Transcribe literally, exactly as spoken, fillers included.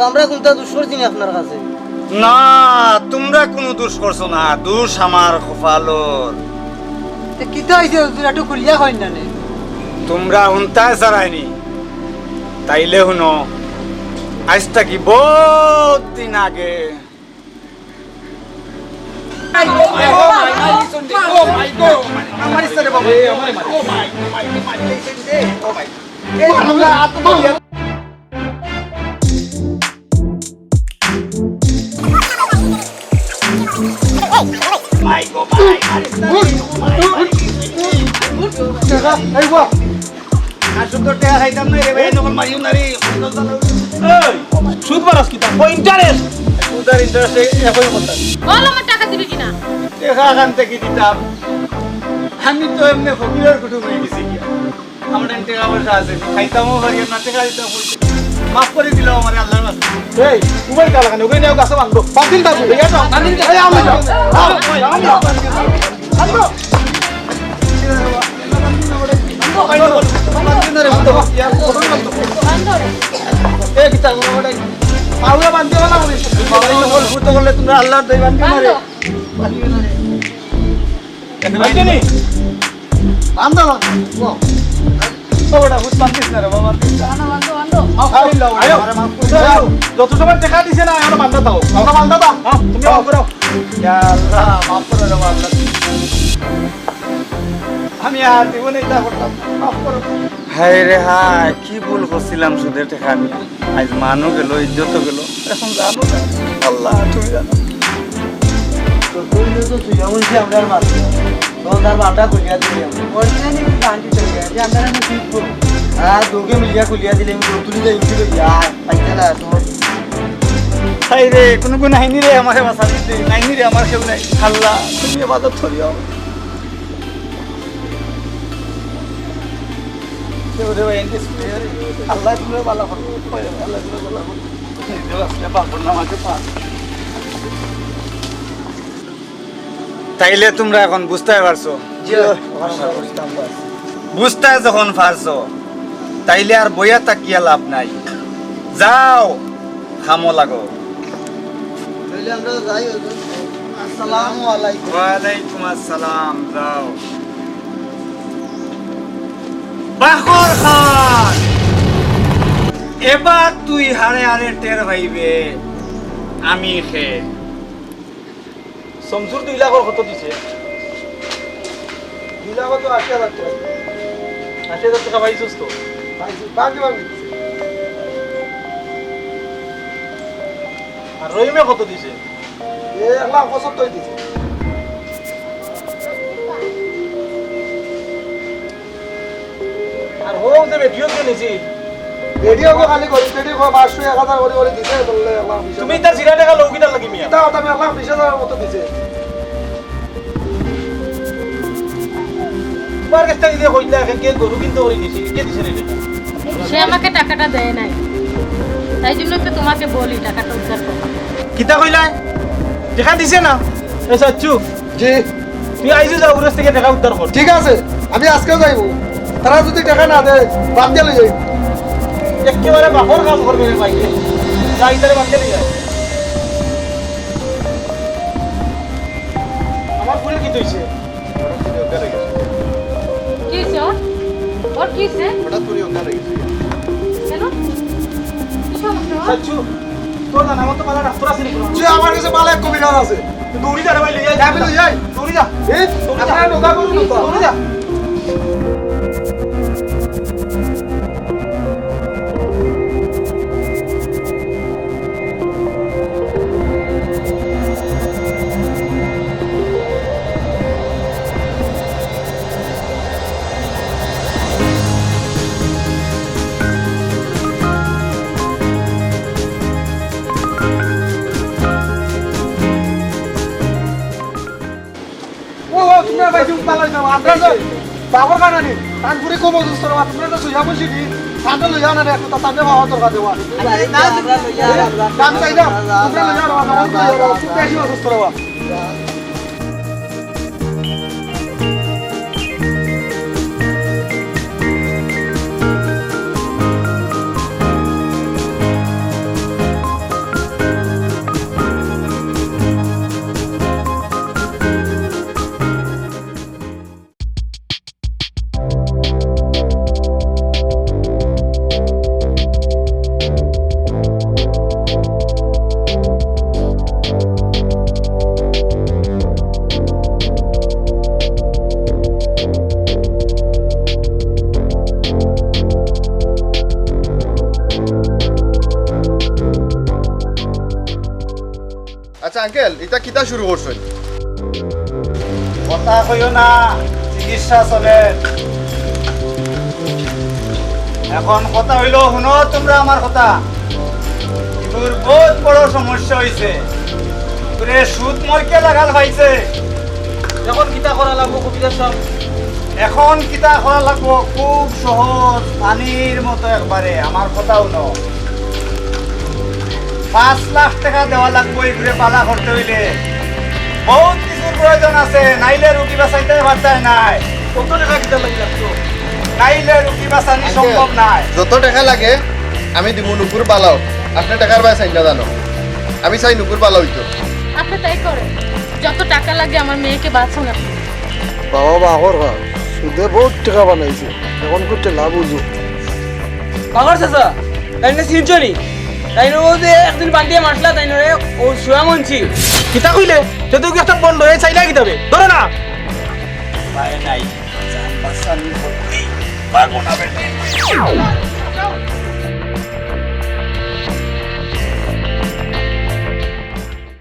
আমরা কুনটা দুষ করছি নি আপনার কাছে? না, তুমরা কুনু দুষ করছো না, দুষ আমার কপালর। তে কিতা অইছে হুজুর, একটু খুলিয়া কইন না নে। তুমরা হুনতায় চাইরায় নি, তাইলে হুনো, আইজ থাকি বউত দিন আগে আর সুদ টেকা খাইতাম না রে ভাই, নকল মারিও না রে। এই, সুদ বাড়াস কিতা? ও, interest। সুদ আর interest এ-, একই কথা। বল, আমার টেকা দিবি কিনা? টেকা কানতে কি দিতাম? আমি তো এমনে ফকিরের কুটুম অই গেছি গিয়া। আমার টেকা পয়সা আছে, খাইতামও পারি না, টেকা দিতাম কই? মাফ করি দিলাও আমারে আল্লার ওয়াস্তে। এই, তুমি কালা কেন? ওকে নিয়ে গাছে বান্ধো। বান্ধিল দাও, ঠিক আছে? এই, আমি যাও। আও, আও, আও। এ, কিতা করো ওটাই? পাওয়া বান্ধতে পারো না, বাবা, এই নকল ফুটো করলে তোমরা আল্লার দই বান্ধতে পারে। বান্ধতে নি? বান্ধো না। ও বেটা, ভূত বান্ধিস না রে বাবা। বান্ধো, বান্ধো, বান্ধো। মাফ করি দাও, আয়ো। আরে মাফ করি দাও। যত সময় টেকা দিছে না, এখন বান্ধা দাও। আমরা বান্ধা দাও। হ্যাঁ, তুমি মাফ করো। ইয়া আল্লাহ, মাফ করো রে বাবা। আমি আর জীবনে এটা করতাম না। মাফ করো। হায় রে হায়, কি ভুল করছিলাম সুদে টেকা নিয়া। আইজ মানও গেল, ইজ্জতও গেল। এখন জানো না। আল্লাহ, তুমি জানো। তো তুই তো তুই এমন যে আমরা আর মারবি না। তখন তার বান্ডা খুলিয়া দিলি আমরা। ওর জন্য আমি বান্ডি খুলিয়া দিই, আমরা আর কি করবো? হ্যাঁ, তোকে মিলিয়া খুলিয়া দিলে আমি তোর তুলি যাই, উঠি লই যা। পাইতে না তো। হায় রে, কোনো গুণ আইনি রে, আমারে বাঁচা দিতে। নাইনি রে, আমার কেউ নাই। আল্লাহ, তুমি ইবাদত করিও। কেউ রে ভাই, এনকে শুনে রে। আল্লাহ তুমি ভালো করো। আল্লাহ তুমি ভালো করো। নিজেও আসলে বাপর নাম আছে পাঁচ। তাইলে তুমরা এখন বুঝতায় পারছো? জি, আমরা বুঝতাম পারছি। বুঝতায় যখন পারছো, তাইলে আর বইয়া থাকিয়া লাভ নাই। যাও, কামো লাগো। তাইলে আমরা যাই, হুজুর। আসসালামু আলাইকুম। ওয়ালাইকুম আসসালাম, যাও। বাখর খান, এবার তুই হারে হারে টের পাইবে আমি খে। শমসুর দুই লাখর কত দিছে? দুই লাখ তো আশি হাজার টেকা। আশি হাজার টেকা পাইছস তো? পাইছি, বাকি বাকি দিছে। আর রহিমে কত দিছে? এ এক লাখ পঁচাত্তর দিছে। আর হউ যে বেটিও তো নিছি। বেটিও খালি গরিব বেটি কয় পাঁচশো, এক হাজার করি করি দিছে, বললে এক লাখ বিশ হাজার। তুমি তার জিরা টেকা লও কিতার লাগি মিয়া? তা ওটা আমি এক লাখ বিশ হাজার মতো দিছে। তোমার কাছ থেকে যে কইলা, এখন কে গরু কিনতে করি দিছি, কে দিছে রে টেকা? সে আমাকে টাকাটা দেয় নাই, তাই জন্য তো তোমাকে বলি টাকাটা উদ্ধার করো। কিতা কইলা? টেকা দিছে না? এ সাচ্চু, জি। তুই আইজু যা, ওর কাছ থেকে টেকা উদ্ধার কর। ঠিক আছে, আমি আজকেও যাইবো। তারা যদি টেকা না দেয়, বাদ দিয়া লই যাইবো। একেবারে বাপর কাম করবে রে ভাই। যাই তারে বাদ দিয়া লই যায়। আমার ফুলের কি হইছে? কি হইছে ওর? ওর কি হইছে? হঠাৎ করে অজ্ঞান হয়ে গেছে। কেন? কি সমস্যা ওর? সাচ্চু, তোর জানা মতো ভালা ডাক্তার আছে নি কোনো? জি, আমার কাছে ভালা এক কবিরাজ আছে। দৌড়ি যা রে ভাই, লইয়া যা। আমি লই যাই। দৌড়ি যা। এই, দৌড়ি যা। আপনারা নৌকা করুন, নৌকা। দৌড়ি যা। ও, ও, তোমরা ভাই, তুমি পালাই যাও। আমরা তো বাবর খানা নেই। তানপুরে খুব অসুস্থ রে, তোমরা তো সুজা বসে কি? তানটা লইয়া না রে, একটু তানটা বাবা দরকার দেওয়া। না, আমরা লইয়া, আমরা আমি চাই না, তোমরা লইয়া রে, আমার খুব বেশি অসুস্থ রে। আঙ্কেল, ইতা কিতা শুরু করছইন? কথা কইও না, চিকিৎসা চলে। এখন কথা অইলো, হুনো তুমরা আমার কথা। ইগুর বউত বড় সমস্যা অইছে। ইগুরে সুদ মরকে লাগাল পাইছে। এখন কিতা করা লাগবো কবিরাজ সাব? এখন কিতা করা লাগবো? খুব সহজ, পানির মতো একবারে। আমার কথা হুনো। পাঁচ লাখ টেকা দেওয়া লাগবো ইগুরে বালা করতে অইলে। বউত কিছুর প্রয়োজন আছে, নাইলে রুগী বাঁচাইতে পারতায় নায়। কত টেকা কিতা লাগি লাগতো? নাইলে রুগী বাঁচানি আঙ্কেল, সম্ভব নায়। যত টেকা লাগে আমি দিমু, নুপুর বালা অউক। আপনে টেকার বায় চাইন না জানো, আমি চাই নুপুর বালা অইতো। আপনে তাই করেন, যত টাকা লাগে আমার মেয়েকে বাঁচান আপনে। বাবা, বাবা, সুদে বউত টেকা বানাইছে, এখন করতে লাভ অইবো। বাগর চাচা, তাইনরে চিনছো নি? তাইনরে অউ যে একদিন বান্ধিয়া মারছিলা, তাইনরে অউ সুয়া মনছি। কিতা কইলে? তে তো একটা বন্ধ অইয়া চাইলা কিতাবে? ধরো না। উপায় নাই, জান বাঁচানি করতেই পারবো না বেটা।